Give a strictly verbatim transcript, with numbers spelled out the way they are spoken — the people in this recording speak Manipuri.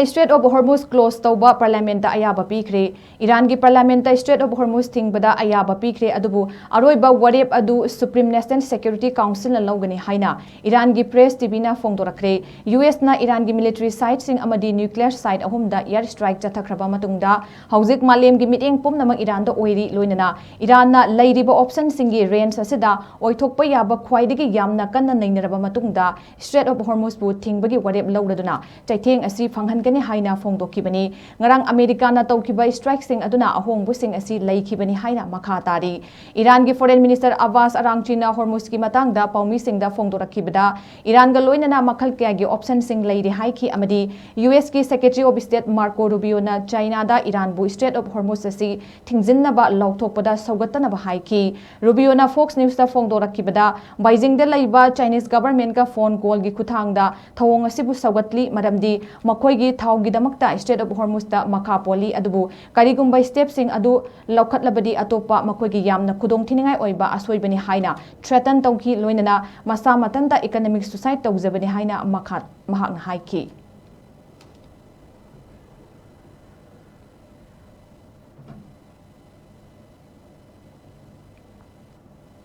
Strait of Hormuz close ꯇꯧꯕ Parliament ꯇ ꯑꯌꯥꯕ ꯄꯤꯈ꯭ꯔꯦ꯫ ꯏꯔꯥꯟꯒꯤ Parliament ꯇ Strait of Hormuz ꯊꯤꯡꯕꯗ ꯑꯌꯥꯕ ꯄꯤꯈ꯭ꯔꯦ, ꯑꯗꯨꯕꯨ ꯑꯔꯣꯏꯕ ꯋꯥꯔꯦꯞ ꯑꯗꯨ Supreme National Security Council ꯅ ꯂꯧꯒꯅꯤ ꯍꯥꯏꯅ ꯏꯔꯥꯟꯒꯤ Press T V ꯅ ꯐꯣꯡꯗꯣꯔꯛꯈ꯭ꯔꯦ꯫ U S ꯅ ꯏꯔꯥꯟꯒꯤ military site ꯁꯤꯡ ꯑꯃꯗꯤ nuclear site ꯑꯍꯨꯝꯗ air strike ꯆꯠꯊꯈ꯭ꯔꯕ ꯃꯇꯨꯡꯗ ꯍꯧꯖꯤꯛ ꯃꯥꯂꯦꯝꯒꯤ ꯃꯤꯠꯌꯦꯡ ꯄꯨꯝꯅꯃꯛ ꯏꯔꯥꯟꯗ ꯑꯣꯏꯔꯤ, ꯂꯣꯏꯅꯅ ꯏꯔꯥꯟꯅ ꯂꯩꯔꯤꯕ option ꯁꯤꯡꯒꯤ range ꯑꯁꯤꯗ ꯑꯣꯏꯊꯣꯛꯄ ꯌꯥꯕ ꯈ꯭ꯋꯥꯏꯗꯒꯤ ꯌꯥꯝꯅ ꯀꯟꯅ ꯅꯩꯅꯔꯕ ꯃꯇꯨꯡꯗ Strait of Hormuz ꯄꯨ ꯊꯤꯡꯕꯒꯤ ꯋꯥꯔꯦꯞ ꯂꯧꯔꯗꯨꯅ ꯆꯩꯊꯦꯡ ꯑꯁꯤ ꯐꯪꯍꯟꯒꯅꯤ ꯍꯥꯏꯅ ꯐꯣꯡꯗꯣꯛꯈꯤꯕꯅꯤ꯫ ꯉꯔꯥꯡ ꯑꯃꯦꯔꯤꯀꯥꯅ ꯇꯧꯈꯤꯕ strike ꯁꯤꯡ ꯑꯗꯨꯅ ꯑꯍꯣꯡꯕꯁꯤꯡ ꯑꯁꯤ ꯂꯩꯈꯤꯕꯅꯤ ꯍꯥꯏꯅ ꯃꯈꯥ ꯇꯥꯔꯤ꯫ ꯏꯔꯥꯟꯒꯤ Foreign Minister Abbas Araghchi ꯅ Hormuz ꯀꯤ ꯃꯇꯥꯡꯗ ꯄꯥꯎꯃꯤꯁꯤꯡꯗ ꯐꯣꯡꯗꯣꯔꯛꯈꯤꯕꯗ, ꯏꯔꯥꯟꯒ ꯂꯣꯏꯅꯅ ꯃꯈꯜ ꯀꯌꯥꯒꯤ option ꯁꯤꯡ ꯂꯩꯔꯤ ꯍꯥꯏꯈꯤ ꯑꯃꯗꯤ U S ꯀꯤ Secretary of State Marco Rubio ꯅ China the ꯏꯔꯥꯟꯕꯨ Strait of Hormuz ꯑꯁꯤ ꯊꯤꯡꯖꯤꯟꯅꯕ ꯂꯥꯎꯊꯣꯛꯄꯗ ꯁꯧꯒꯠꯇꯅꯕ ꯍꯥꯏꯈꯤ꯫ Rubio ꯅ Fox News ꯇ ꯐꯣꯡꯗꯣꯔꯛꯈꯤꯕꯗ, Beijing ꯗ ꯂꯩꯕ Chinese government ꯀ phone call ꯒꯤ ꯈꯨꯠꯊꯥꯡꯗ ꯊꯧꯑꯣꯡ ꯑꯁꯤꯕꯨ ꯁꯧꯒꯠꯂꯤ, ꯃꯔꯝꯗꯤ ꯃꯈꯣꯏꯒꯤ ꯊꯥꯎꯒꯤꯗꯃꯛꯇ Strait of Hormuz ꯇ ꯃꯈꯥ ꯄꯣꯜꯂꯤ, ꯑꯗꯨꯕꯨ ꯀꯔꯤꯒꯨꯝꯕ step ꯁꯤꯡ ꯑꯗꯨ ꯂꯧꯈꯠꯂꯕꯗꯤ ꯑꯇꯣꯞꯄ ꯃꯈꯣꯏꯒꯤ ꯌꯥꯝꯅ ꯈꯨꯗꯣꯡꯊꯤꯅꯤꯡꯉꯥꯏ ꯑꯣꯏꯕ ꯑꯁꯣꯏꯕꯅꯤ ꯍꯥꯏꯅ threaten ꯇꯧꯈꯤ, ꯂꯣꯏꯅꯅ ꯃꯁꯥ ꯃꯊꯟꯇ economic suicide ꯇꯧꯖꯕꯅꯤ ꯍꯥꯏꯅ ꯃꯈꯥ, ꯃꯍꯥꯛꯅ ꯍꯥꯏꯈꯤ꯫